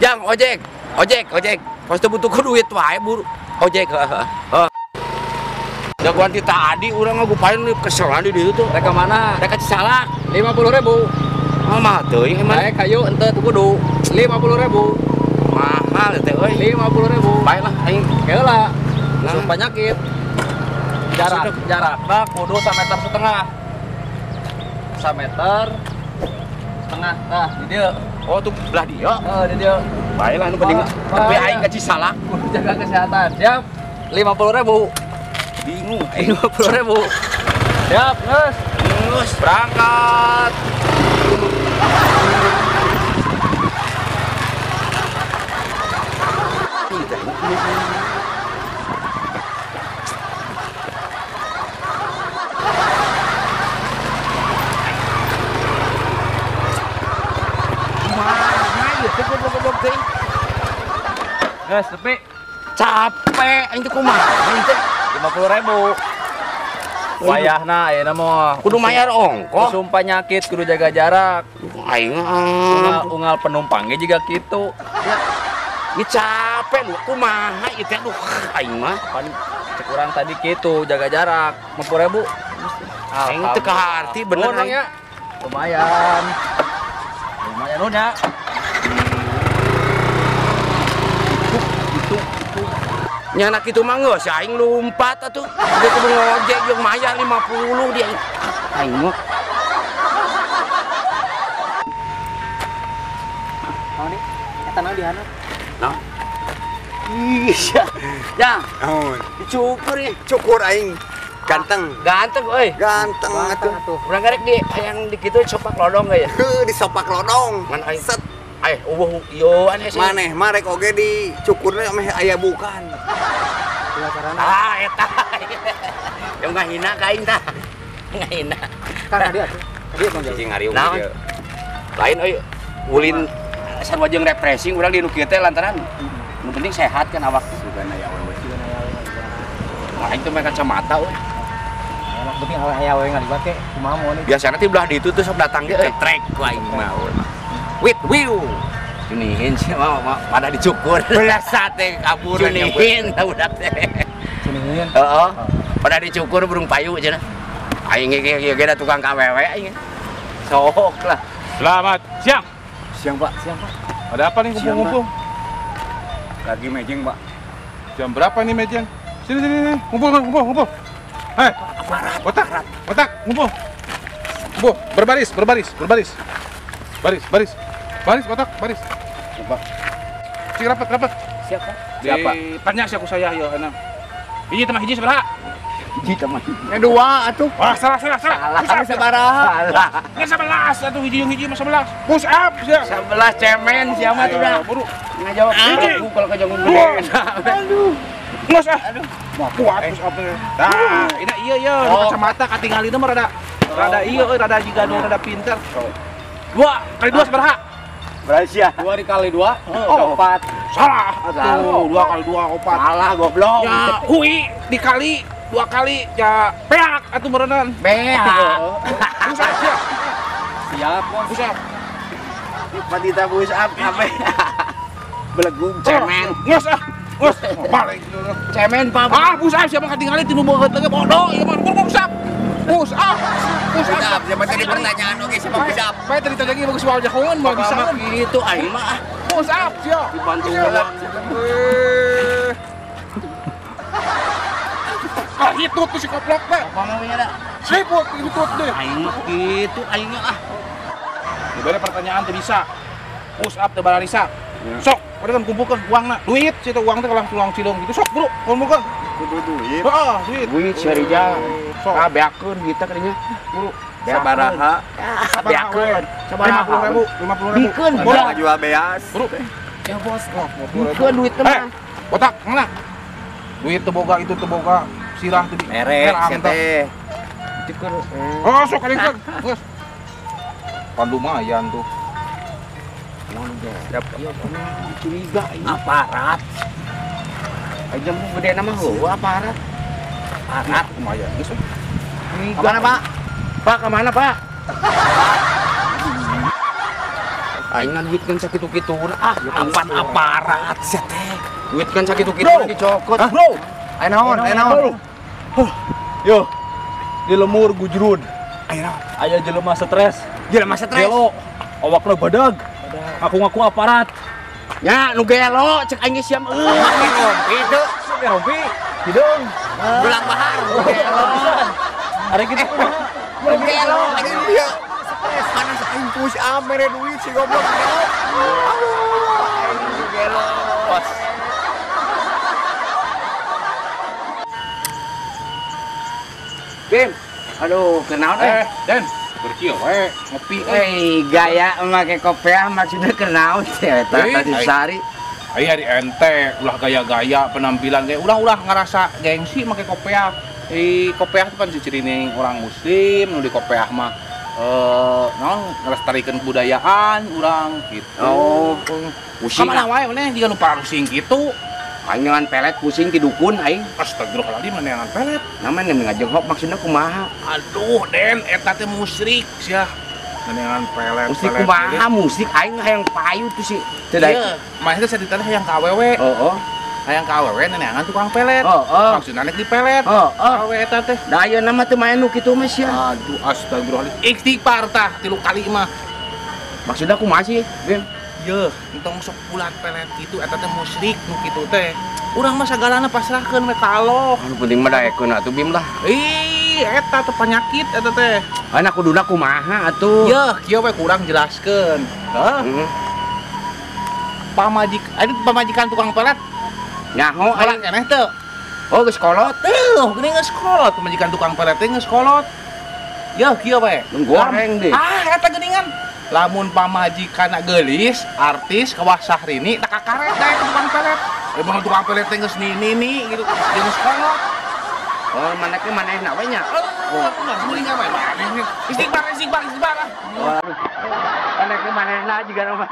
Jang ojek. Ojek, ojek. Pasti butuh ku duit wae buru. Ojek heeh. Jagoan ti tadi urang ngagupain keselan di ditu tuh. Rek ka mana? Rek ka Cisalak. 50.000. Oh, mahal teuing emang. Rek hayu ente teu kudu. 50.000. Mahal teh euy. 50.000. Bae lah aing. Heula. Usum penyakit. Jarak jarakna kudu 1,5 meter. 1,5 meter. Nah, di dieu. Oh, tuh belah dieu. Heeh, di dieu. Bae lah nu penting. Tapi aing ka Cisalak kudu jaga kesehatan. Siap. 50.000. Bingung. 50.000. Siap, geus. Geus, berangkat. Geus, tepi. Capek aing teh kumaha aing teh. 50.000. Wayahna ayeuna mah kudu mayar ongkoh. Usum penyakit kudu jaga jarak. Aing unggal penumpangnya juga kitu. Ya. Ini capek lu kumaha ieu teh aduh aing mah. Pan cek urang tadi kitu jaga jarak. 50.000. Aing teu kaharti bener aing. Lumayan. Lumayan udah. Nyanak itu mah geus aing lompat atuh. Dia kudu ngojek jeung mayar 50 dia. Aing mah. Naon nih? Eta naon di handap? Naon? Ih, ya. Naon? Dicukur ya. Cukur aing. Ganteng. Ganteng euy. Ganteng atuh. Urang garek di hayang di kitu sopak lodong ge ya. Heuh, disopak lodong. Ngan aing. Set. Ay, eueuh ieu aneh sih. Maneh mah rek oge dicukurna meh aya bukan. Ah, eta. Yang ngahina ka aing tah. Ngahina. Kan ka dieu atuh. Ka dieu tong jauh. Ngariung dieu. Lain euy, ulin sarua jeung refreshing urang di nu kieu teh lantaran nu penting sehat kan awak. Sugana aya awewe. Sugana aya awewe. Aing teh make kacamata euy. Enak penting aya awewe ngaliwat ke kumaha moal. Biasana teh belah ditu tuh sok datang ge euy. Trek ku aing mah. Wit wiu. Junihin sih mah pada dicukur. Belas sate kabur. Junihin budak teh. Junihin. Heeh. Pada dicukur burung payu cenah. Aing ge ge ge tukang KWW aing. Sok lah. Selamat siang. Siang, Pak. Siang, Pak. Ada apa nih kumpul-kumpul? Lagi mejeng, Pak. Jam berapa nih mejeng? Sini sini sini. Kumpul kumpul kumpul. Hei. Botak, botak, ngumpul. Ngumpul, berbaris, berbaris, berbaris. Baris, baris. Baris, botak, baris. Pak. Cik rapat, rapat. Siapa? Siapa? Tanya siapa saya yo enak. Hiji tambah hiji sabaraha? Hiji tambah hiji. Nya dua atuh. Wah, salah salah salah. Salah sabaraha? Salah. Nya 11 atuh hiji jeung hiji mah 11. Push up sia. 11 cemen sia mah tuh dah. Buru. Ngajawab aku kalau kejong gede. Aduh. Ngus ah. Aduh. Wah, kuat push up. Tah, ini iya iya kacamata katingalina mah rada rada iya euy rada jiga nu rada pinter. 2 kali 2 sabaraha? Berapa ya? 2 dikali 2, oh, 4. Salah. Atuh, 2 kali 2 4. Salah goblok. Ya, hui dikali 2 kali ya peak atuh meureunan. Beak. Push up siap. Siap, Bos. Push up. Patita push up kabeh. Belegung cemen. Ngus ah. Ngus. Balik. Cemen, Pak. Ah, push up siapa katingali tinu beungeut lagi bodoh ieu mah. Push up. Push up. Push up. Siapa tadi pertanyaan oke siapa push up? Bae tadi tadi bagus wae jahoan mah bisa gitu aing mah ah. Push up sia. Dibantu uang. Ah hitut tuh si koplok teh. Apa mau nya da? Siput hitut deh. Aing mah kitu aing mah ah. Dibere pertanyaan teu bisa. Push up teu bararisa. Sok, pada kan kumpulkan uangna, duit situ uang teh langsung uang cilung gitu. Sok, bro, kumpulkan. Kudu duit. Heeh, duit. Duit si Rijal. Sok. Ah, beakeun duitna kadinya. Buru. Sabaraha? Beakeun. Sabaraha? 50.000, 50.000. Bikeun, bro. Jual beas. Bro. Ya bos. Bikeun duitna mah. Botak, mana? Duit teu boga itu teu boga, sirah teu di. Merek sia teh. Oh, sok kadiekeun. Geus. Pan lumayan tuh. Siap. Curiga aparat. Aja mau gede nama heueuh aparat. Aparat lumayan geus. Kemana, Pak? Pak, kemana, Pak? Aing duit kan sakitu-kitu. Ah, apaan aparat sia teh. Duit kan sakitu-kitu dicokot. Bro, aya naon? Aya naon? Yo. Di lemur gujrud. Aya naon? Aya jelema stres. Jelema stres. Gelo. Awakna badag. Ngaku-ngaku aparat. Ya, nu gelo cek aing geus siam euy. Itu. Rompi. Hidung. Belang bahar. Gelo. Ari kitu kumaha? Gelo aing ieu. Panas aing push up mere duit si goblok. Aing gelo. Bim. Aduh, kenaon eh? Den, berkieu we ngopi euy. Gaya make kopiah maksudnya kenaon teh eta tadi sari. Ai hari ente ulah gaya-gaya penampilan kayak ulah-ulah ngerasa gengsi make kopiah. Kopiah itu kan ciri orang muslim nu di kopiah mah naon ngelestarikeun kebudayaan urang gitu. Oh, pusing. Kamana wae maneh jiga nu parusing kitu. Aing dengan pelet pusing ti dukun aing. Astagfirullahaladzim maneh dengan pelet. Namanya ngajenghok maksudna kumaha? Aduh, Den, eta teh musyrik sia. Dengan pelet. Musrik kumaha musrik aing hayang payu tuh sih. Teu daek. Iya, maneh teh saditana hayang ka awewe. Heeh. Hayang ka awewe neneangan tukang pelet. Heeh. Maksudna nek dipelet. Heeh. Awewe eta teh. Da ayeuna mah teu maen nu kitu mah sia. Aduh, astagfirullahaladzim. Istighfar tah 3 kali mah. Maksudna kumaha sih, Bim? Yeuh, entong sok bulat pelet kitu eta teh musyrik nu kitu teh. Urang mah sagalana pasrahkeun we ka Allah. Anu penting mah daekeun atuh Bim lah. Ih, eta teh penyakit eta teh. Ana kuduna kumaha atuh? Yeuh, kieu we kurang jelaskeun. Heuh. Pamajik, anu pamajikan tukang pelet. Nyaho aing keneh teu. Oh, geus kolot. Teuh, geuning geus kolot pamajikan tukang pelet teh geus kolot. Yeuh, kieu we. Goreng deh. Ah, eta geuningan. Lamun pamajikan geulis, artis kawah Syahrini tak kakaret daek tukang pelet. Emang tukang pelet teh geus nini gitu, geus kolot. Oh, mana ke manehna we nya? Oh, meulingan we maneh. Istighfar, istighfar, istighfar. Mana ke manehna juga mah.